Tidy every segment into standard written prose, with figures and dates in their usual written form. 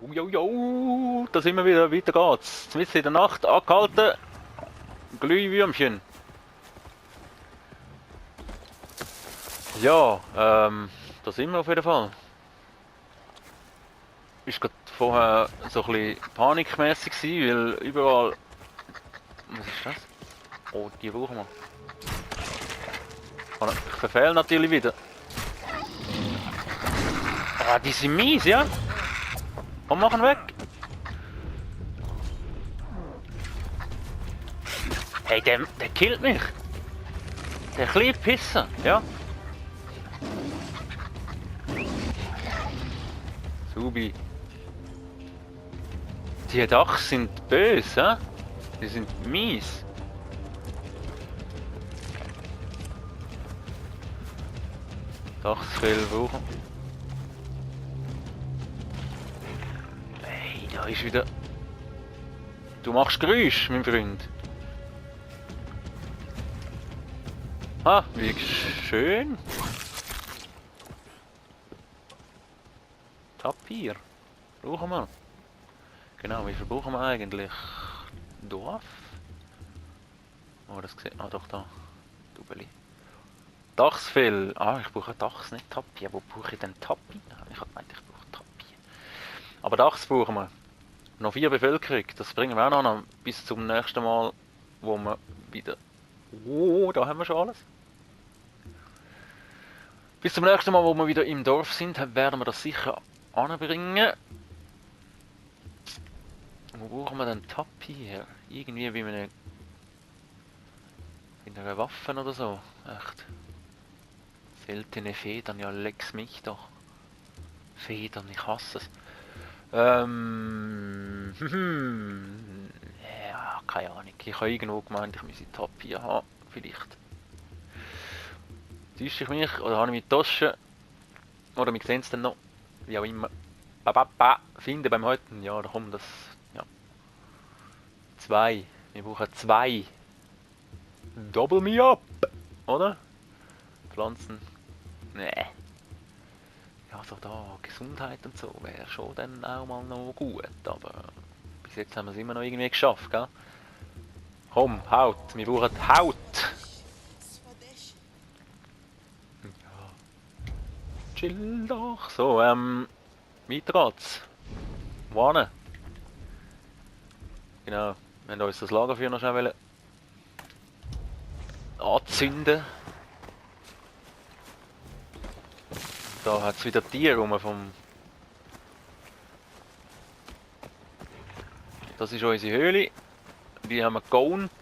Jo, da sind wir wieder, weiter geht's. Mitten in der Nacht, angehalten. Glühwürmchen. Ja, da sind wir auf jeden Fall. Ist gerade vorher so ein bisschen panikmäßig gewesen, weil überall... Was ist das? Oh, die brauchen wir. Ich verfehle natürlich wieder. Ah, die sind mies, ja? Komm, machen weg. Hey, der killt mich. Der kleine Pisser, ja? Subi. Die Dachs sind böse, hä? Die sind mies. Dachsfell brauchen. Hey, da ist wieder... Du machst Geräusch, mein Freund. Ah, wie schön. Tapir. Brauchen wir. Genau, wie viel brauchen wir eigentlich? Dorf? Oh, das sieht... Ah, doch, da. Dubeli. Dachsfell. Ah, ich brauche Dachs, nicht Tapir. Wo brauche ich denn Tapir? Ich habe gemeint, ich brauche Tapir. Aber Dachs brauchen wir. Noch 4 Bevölkerung. Das bringen wir auch noch bis zum nächsten Mal, wo wir wieder... Oh, da haben wir schon alles. Bis zum nächsten Mal, wo wir wieder im Dorf sind, werden wir das sicher anbringen. Wo brauchen wir denn Tapir? Irgendwie wie eine Waffe oder so. Echt. Seltene Federn, ja lex mich doch. Federn, ich hasse es. Ja, keine Ahnung. Ich habe irgendwo gemeint, ich müsse Tapir haben. Vielleicht. Täusche ich mich oder habe ich meine Tasche? Oder wir sehen es dann noch. Wie auch immer. Finden beim Häuten. Ja, da kommt das. Ja. 2. Wir brauchen 2. Double me up! Oder? Pflanzen. Nee. Ja, so da, Gesundheit und so wäre schon dann auch mal noch gut, aber bis jetzt haben wir es immer noch irgendwie geschafft, gell? Komm, Haut, wir brauchen Haut! Ja. Chill doch! So, weiter geht's. Wohin? Genau, wir haben uns das Lagerfeuer noch schnell anzünden. Da hat es wieder Tiere rum vom... Das ist unsere Höhle. Die haben wir geohnt.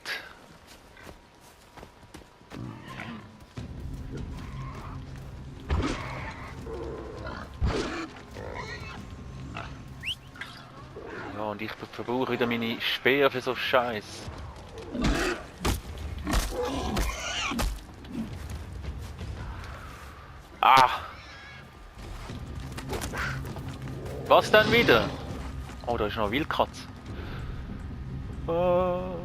Ja, und ich verbrauche wieder meine Speer für so Scheiß. Ah! Was denn wieder? Oh, da ist noch eine Wildkatze. Wo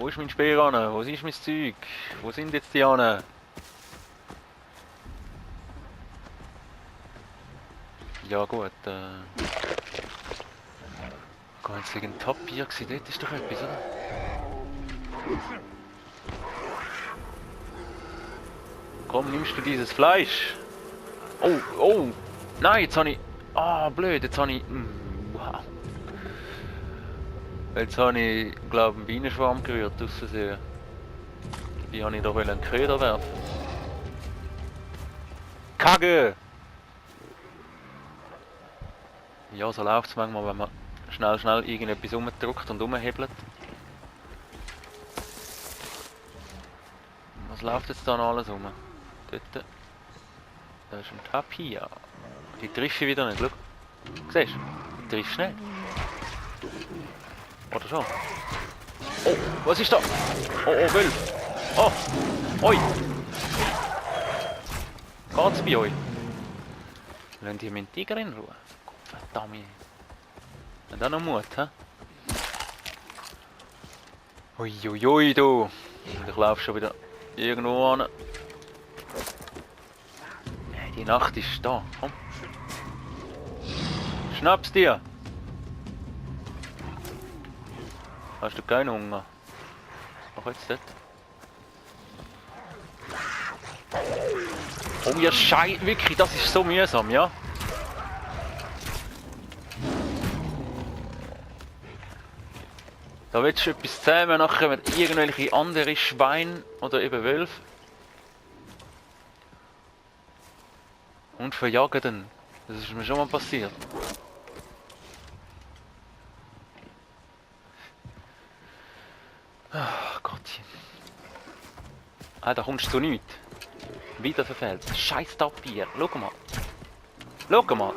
ist mein Speer an? Wo ist mein Zeug? Wo sind jetzt die an? Ja gut, jetzt liegt ein Tapir gewesen, dort ist doch etwas, oder? Komm, nimmst du dieses Fleisch? Oh, nein, jetzt habe ich... Ah, blöd, jetzt habe ich... Wow. Jetzt habe ich, glaube ich, einen Bienenschwarm gerührt, aus Versehen. Die habe ich doch einen Köder werfen. Kacke! Ja, so läuft es manchmal, wenn man schnell irgendetwas umdrückt und umhebelt. Was läuft jetzt da noch alles rum? Dort. Da ist ein Tapir. Die trifft ich wieder nicht, schau. Siehst du? Die triffst nicht. Oder schon? Oh, was ist da? Oh, Wölf! Oh! Oi! Geht's bei euch? Lassen die meinen Tiger in Ruhe? Verdammt! Hat auch noch Mut, hä? Uiuiui, du! Und ich laufe schon wieder irgendwo an. Die Nacht ist da, komm. Schnapp's dir! Hast du keinen Hunger? Mach jetzt das. Oh ja, Scheiße, wirklich, das ist so mühsam, ja? Da willst du etwas zusammen, nachher mit irgendwelche andere Schweine oder eben Wölfe. Und verjagen dann. Das ist mir schon mal passiert. Ach Gottchen. Ah, da kommst du zu nichts. Wieder verfehlt. Scheiß Papier. Schau mal. Schau mal.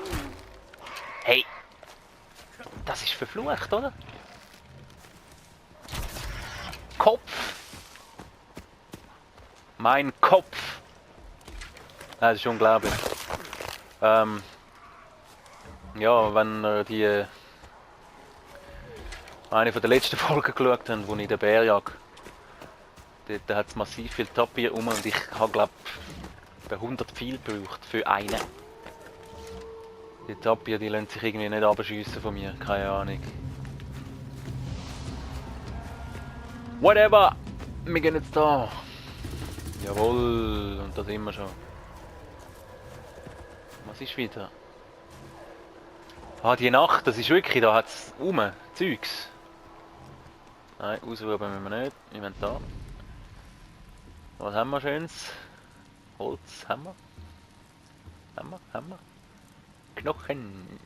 Hey. Das ist verflucht, oder? Kopf. Mein Kopf. Das ist unglaublich. Ja, wenn die eine von der letzten Folgen geschaut haben, wo ich den Bär jag, dort hat es massiv viel Papier rum und ich habe glaube ich 100 viel gebraucht für einen. Die Papier, die lassen sich irgendwie nicht abschiessen von mir, keine Ahnung. Whatever! Wir gehen jetzt da. Jawohl, und da sind wir schon. Was ist wieder? Ah, die Nacht, das ist wirklich, da hat es Zeugs. Nein, ausruhen müssen wir nicht. Wir wollen da. Was haben wir Schönes? Holz, haben wir? Haben wir? Knochen.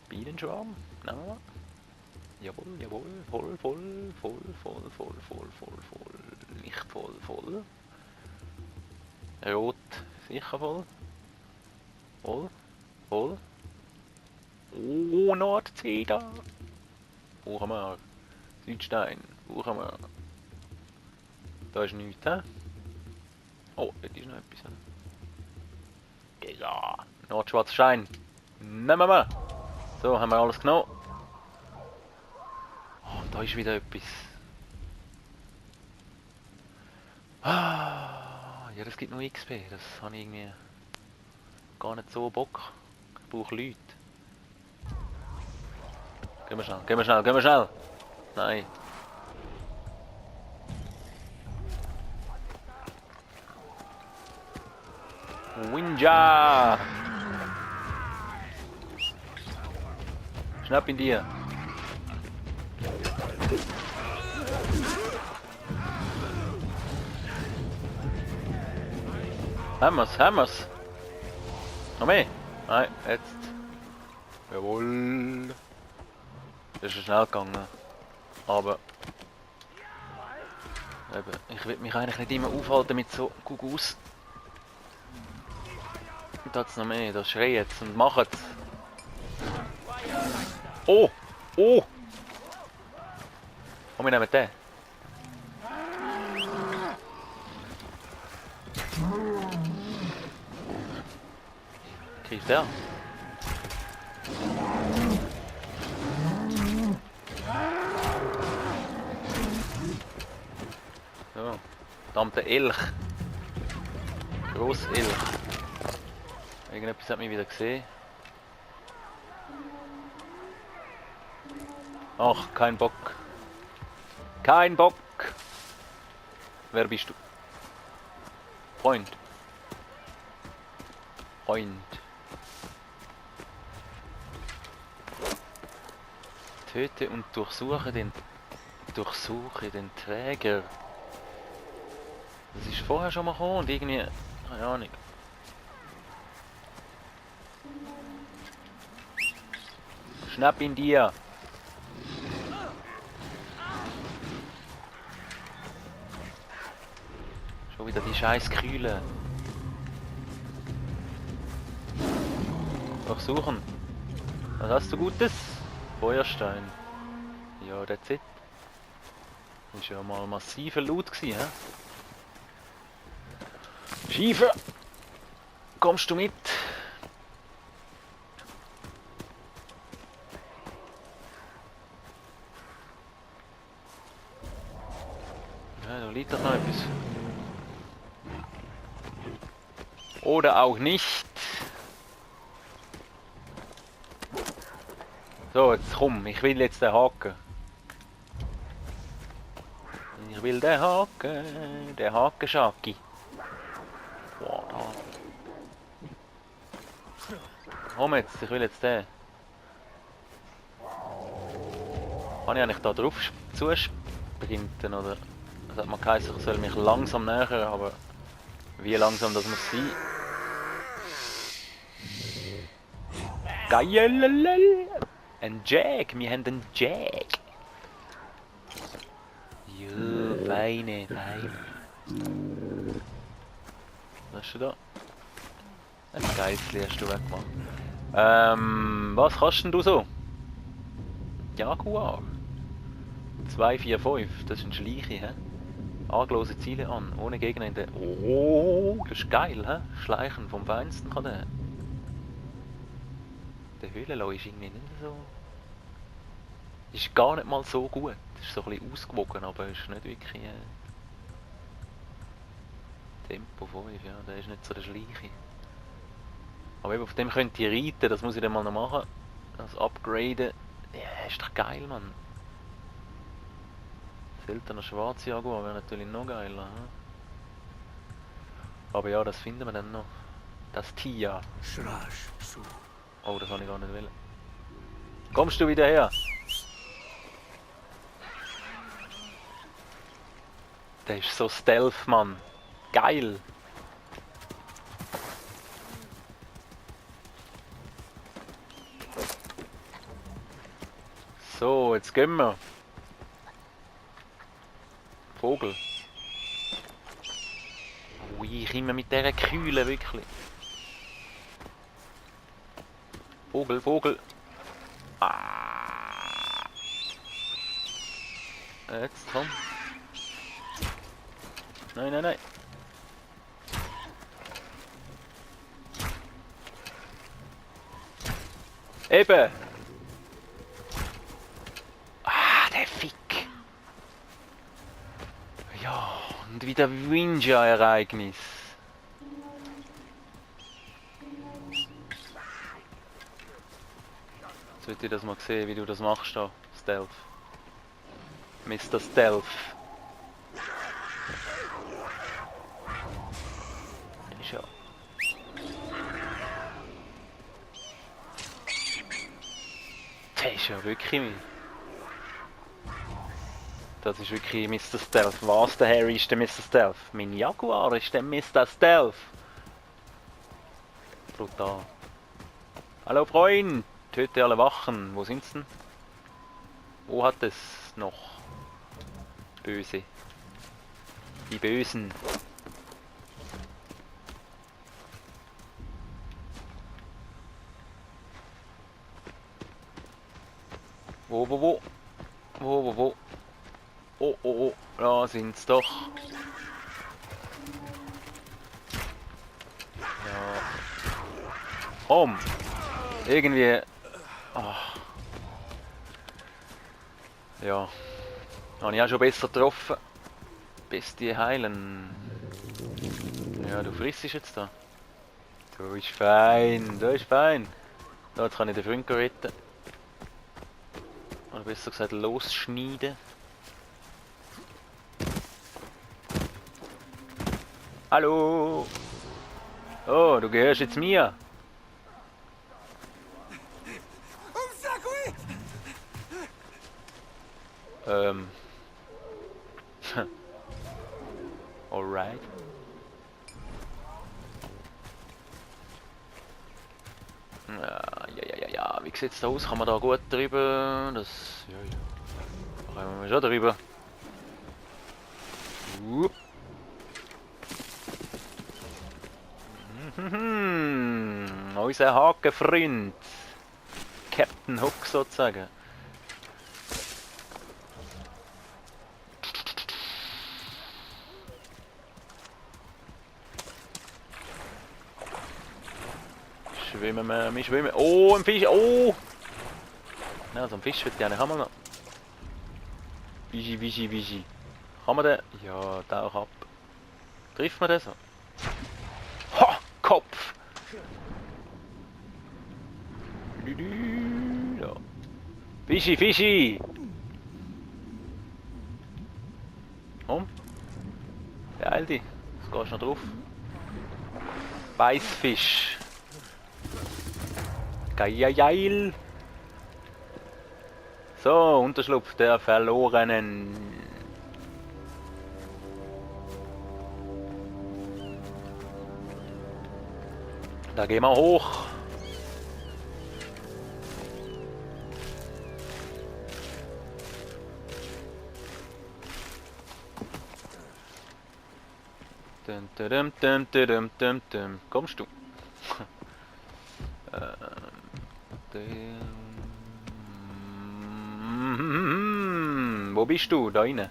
Bienenschwarm, nehmen wir. Jawohl, voll. Nicht voll. Rot, sicher voll. Voll. Oh, Nordzeder. Brauchen wir. Südstein, brauchen wir. Da ist nichts, hä? Oh, dort ist noch etwas. Ja, Nordschwarzer Stein. Nehmen wir. So, haben wir alles genommen. Oh, da ist wieder etwas. Ah, ja, das gibt noch XP. Das habe ich irgendwie gar nicht so Bock. Ich brauche Leute. Gehen wir schnell. Nein. Winja! Schnapp ihn dir. Haben wir's. Noch mehr? Nein, jetzt. Jawohl. Das ist schnell gegangen. Aber eben, ich will mich eigentlich nicht immer aufhalten mit so Gugus. Da hat's noch mehr, da schreit und macht's. Oh! Oh! Komm, wir nehmen den. Greift der? So, verdammter Elch. Grosselch. Irgendetwas hat mich wieder gesehen. Ach, kein Bock. Kein Bock. Wer bist du? Freund. Töte und durchsuche den Träger. Das ist vorher schon mal gekommen und irgendwie, keine Ahnung. Schnapp ihn dir. Schon wieder die scheiß Kühle. Durchsuchen. Was hast du Gutes? Feuerstein. Ja, that's it. Das war ja mal massiver Loot gewesen, hä? Schiefer! Kommst du mit? Ja, da liegt doch noch etwas. Oder auch nicht. So, jetzt komm, ich will jetzt den Haken. Ich will den Haken, den Hakenschaki. Boah, da. Komm jetzt, ich will jetzt den. Kann ich eigentlich da drauf zusprinten, oder? Es hat mal geheißen, ich soll mich langsam nähern, aber wie langsam das muss sein? Geil! Ein Jack, wir haben einen Jack. Jo, feine. Was hast du da? Ein Geissli hast du weggemacht. Was kannst denn du so? Jaguar. 245, das sind Schleiche, hä? Arglose Ziele an, ohne Gegner in der... Oh, das ist geil, hä? Schleichen vom Feinsten kann der. Der Höhlenlau ist irgendwie nicht so... Ist gar nicht mal so gut. Ist so ein bisschen ausgewogen, aber ist nicht wirklich... Tempo 5, ja, der ist nicht so der Schleiche. Aber eben auf dem könnt ihr reiten, das muss ich dann mal noch machen. Das Upgraden. Ja, ist doch geil, Mann. Seltener schwarze Jaguar wäre natürlich noch geiler. Hm? Aber ja, das finden wir dann noch. Das Tier. Oh, das habe ich gar nicht wollen. Kommst du wieder her? Der ist so Stealth, Mann. Geil. So, jetzt gehen wir. Vogel. Ui, ich immer mit dieser Kühle, wirklich. Vogel. Ah. Jetzt komm. Nein. Eben. Ah, der Fick. Ja, und wieder Winja-Ereignis. Jetzt wollte ich das mal sehen, wie du das machst da, Stealth. Mr. Stealth. Das ist ja... Das ist ja wirklich... Das ist wirklich Mr. Stealth. Was, der Harry ist der Mr. Stealth? Mein Jaguar ist der Mr. Stealth. Brutal. Hallo Freund! Töte alle Wachen. Wo sind's denn? Wo hat es noch? Böse. Die Bösen. Wo? Oh, da sind's doch. Ja. Komm! Irgendwie... Ach. Ja. Habe ich auch schon besser getroffen. Bis die heilen. Ja, du frisst jetzt da. Du ist fein. So, jetzt kann ich den Freund retten. Oder besser gesagt losschneiden. Hallo! Oh, du gehörst jetzt mir! Alright. Ja. Wie sieht's da aus? Kann man da gut drüber? Das... Ja. Da kommen wir schon drüber. Unser Hakenfreund. Captain Hook sozusagen. Wir schwimmen. Oh, ein Fisch. Oh! Ja, so ein Fisch wird gerne. Haben wir noch. Wischi. Kann man den? Ja, tauch ab. Trifft man den so? Ha! Kopf! Ja. Fischi, Fischi! Komm. Beeil dich. Jetzt gehst du noch drauf. Weißfisch. Geil. So, Unterschlupf der Verlorenen. Da gehen wir hoch. Kommst du? Wo bist du? Da rein?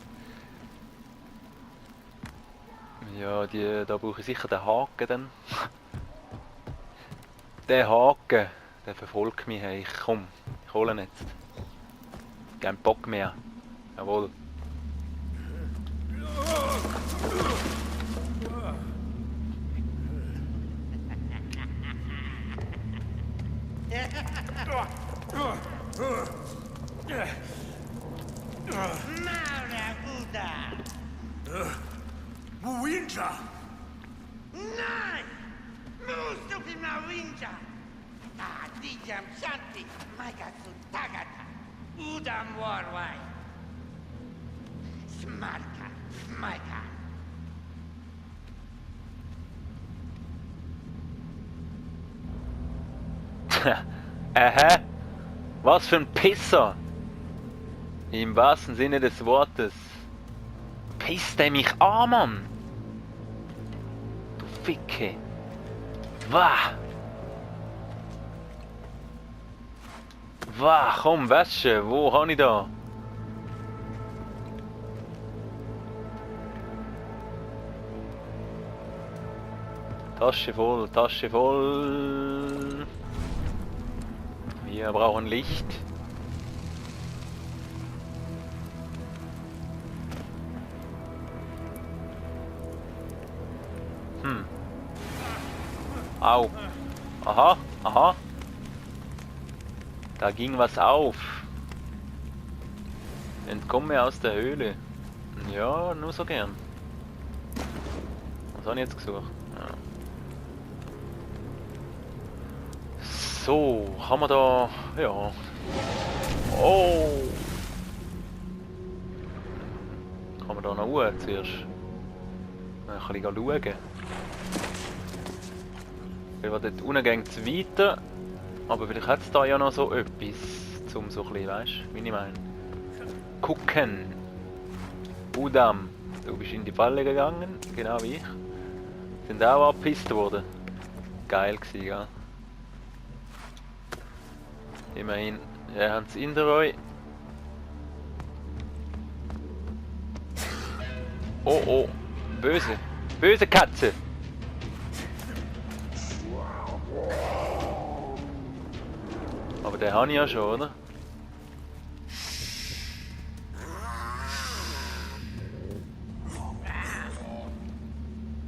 Ja, da brauche ich sicher den Haken dann. Der Haken, der verfolgt mich. Hey, komm, ich hole ihn jetzt. Kein Bock mehr. Jawohl. Mawinja! Nein! Mustupi Mawinja! Dijam Shanti, Maikatsu Tagata, Udam Warwai. Smarka, Smaika. Was für ein Pisser! Im wahrsten Sinne des Wortes. Pisst er mich an, Mann! Du Ficke! Wah! Wah, komm, Wäsche, wo habe ich da? Tasche voll, Tasche voll. Wir brauchen Licht. Au. Aha, aha. Da ging was auf. Entkomme aus der Höhle. Ja, nur so gern. Was habe ich jetzt gesucht? Ja. So, haben wir da... Ja. Oh! Kann man da noch hoch zuerst? Ein bisschen schauen. Weil wir dort unten gehen es weiter. Aber vielleicht hat es da ja noch so etwas, zum so ein bisschen, weißt du, wie ich meine. Gucken. Udam, du bist in die Falle gegangen, genau wie ich. Sind auch abgepisst worden. Geil gewesen, gell? Immerhin, wir haben es in der Reu. Oh oh, böse. Böse Katze! Aber den habe ich ja schon, oder?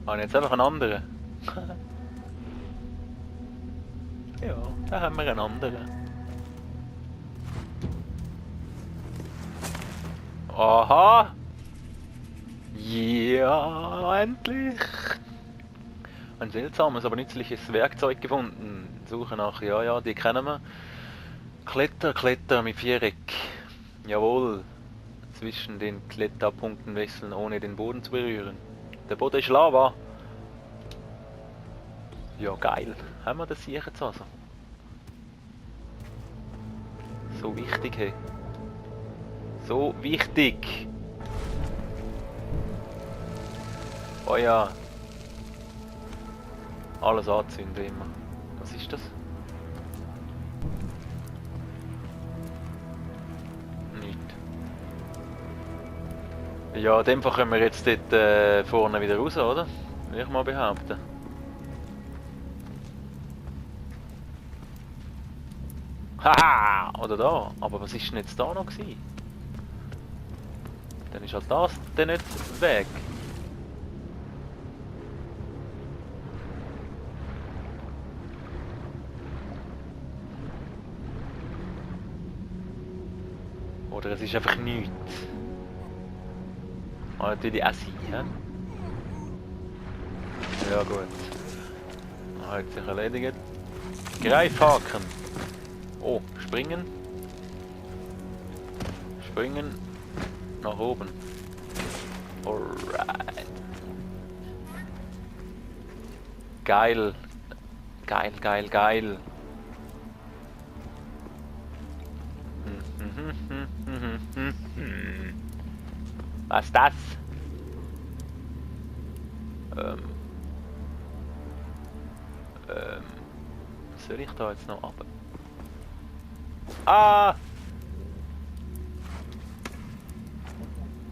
Habe ich jetzt einfach einen anderen? Ja, da haben wir einen anderen. Aha! Ja, endlich! Ein seltsames, aber nützliches Werkzeug gefunden. Suche nach, ja, die kennen wir. Kletter mit Viereck. Jawohl. Zwischen den Kletterpunkten wechseln, ohne den Boden zu berühren. Der Boden ist Lava. Ja, geil. Haben wir das hier jetzt also? So wichtig, hey. So wichtig. Oh ja. Alles anzünden immer. Was ist das? Ja, in dem Fall können wir jetzt dort vorne wieder raus, oder? Würde ich mal behaupten. Haha! Oder da. Aber was ist denn jetzt da noch gewesen? Dann ist halt das dann nicht weg. Oder es ist einfach nichts. Kann natürlich auch sein, hä? Ja gut. Hat sich erledigt. Greifhaken. Oh, springen. Springen. Nach oben. Alright. Geil. Geil, geil, geil. Was ist das? Soll ich da jetzt noch ab? Ah!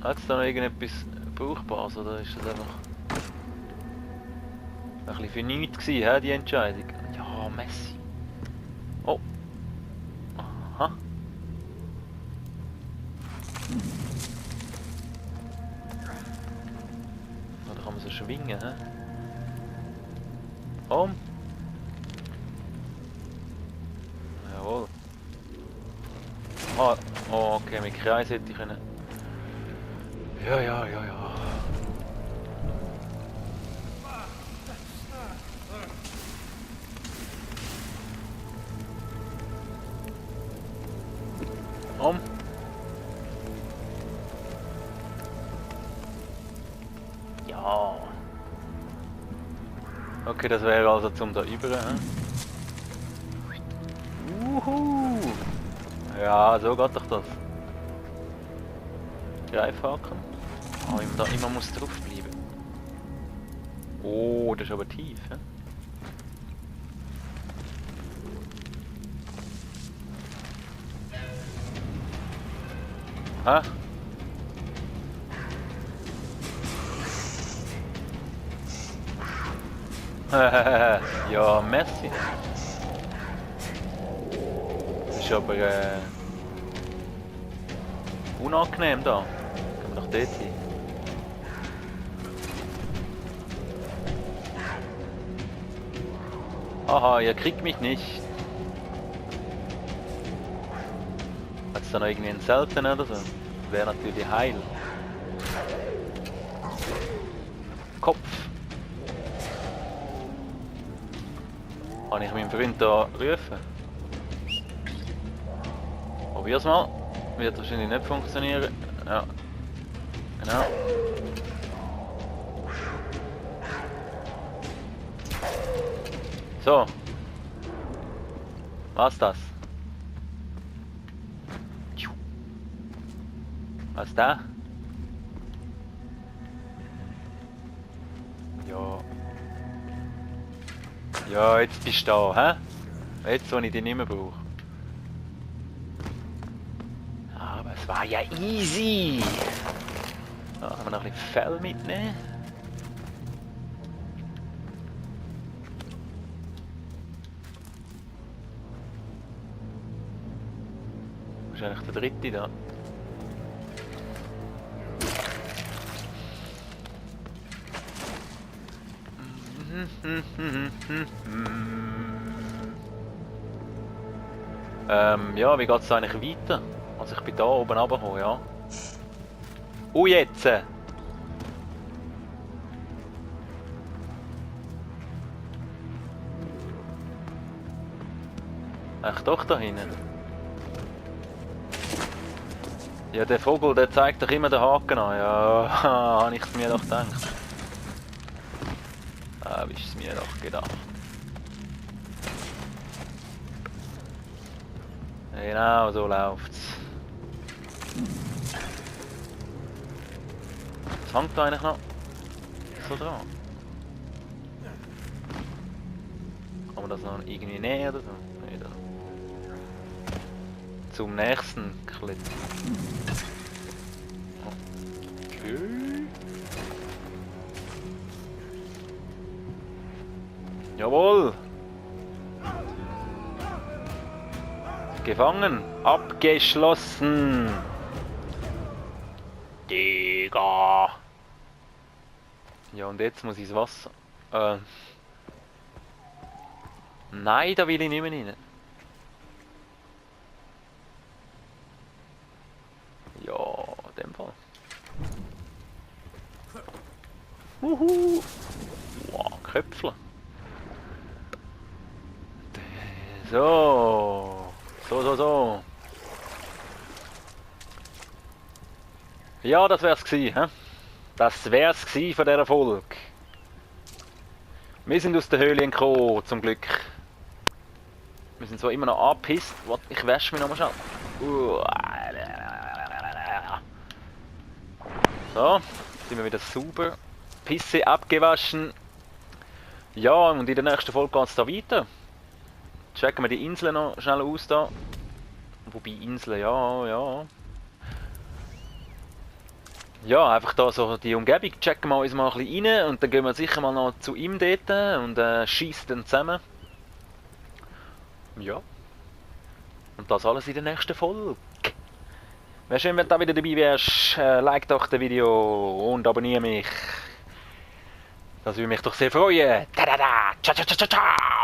Hat es da noch irgendetwas Brauchbares oder ist das einfach ein bisschen für nichts gewesen, he, die Entscheidung? Ja, Messi. Oh. Aha. Da kann man so schwingen, hä? Um. Jawohl. Ah, oh, okay, mit Kreis hätte ich können. Ja, ja, ja, ja. Um. Ja. Okay, das wäre also zum da über. Uhu. Ja, so geht doch das. Greifhaken. Oh, da immer muss drauf bleiben. Oh, das ist aber tief, hä? Hä? Ja, merci. Das ist aber unangenehm da. Gehen wir doch dort hin. Aha, ihr kriegt mich nicht. Hat es da noch irgendwie einen seltenen oder so? Wäre natürlich heil. Kopf. Kann ich meinen Freund da rufen? Probier's mal. Wird wahrscheinlich nicht funktionieren. Ja. Genau. So. Was das? Was da? Ja. Ja, jetzt bist du da, hä? Jetzt, wo ich dich nicht mehr brauche. Aber es war ja easy. Da haben wir noch ein bisschen Fell mitnehmen. Wahrscheinlich der dritte da. Ja, wie geht es eigentlich weiter? Also ich bin da oben runtergekommen, ja. Jetzt! Ach doch, da hinten. Ja, der Vogel, der zeigt doch immer den Haken an. Ja, habe ich es mir doch gedacht. Habe ich es mir doch gedacht. Genau, so läuft's. Was hängt da eigentlich noch so dran? Kann man das noch irgendwie näher oder so? Nee, da. Zum nächsten Klipp. Okay. Jawohl! Gefangen! Abgeschlossen! Digga! Ja, und jetzt muss ich ins Wasser. Nein, da will ich nicht mehr rein. So. So. Ja, das wär's gsi, hä? Das wär's gsi von dieser Folge. Wir sind aus der Höhle entkommen, zum Glück. Wir sind zwar immer noch angepisst. Warte, ich wasche mich nochmal schnell. So, sind wir wieder sauber. Pisse abgewaschen. Ja, und in der nächsten Folge geht es da weiter. Checken wir die Inseln noch schnell aus da. Wobei Inseln, ja. Ja, einfach da so die Umgebung checken wir uns mal ein bisschen rein und dann gehen wir sicher mal noch zu ihm dort und schießen dann zusammen. Ja. Und das alles in der nächsten Folge. Wäre schön, wenn du da wieder dabei wärst. Like doch das Video und abonniere mich. Das würde mich doch sehr freuen. Ciao.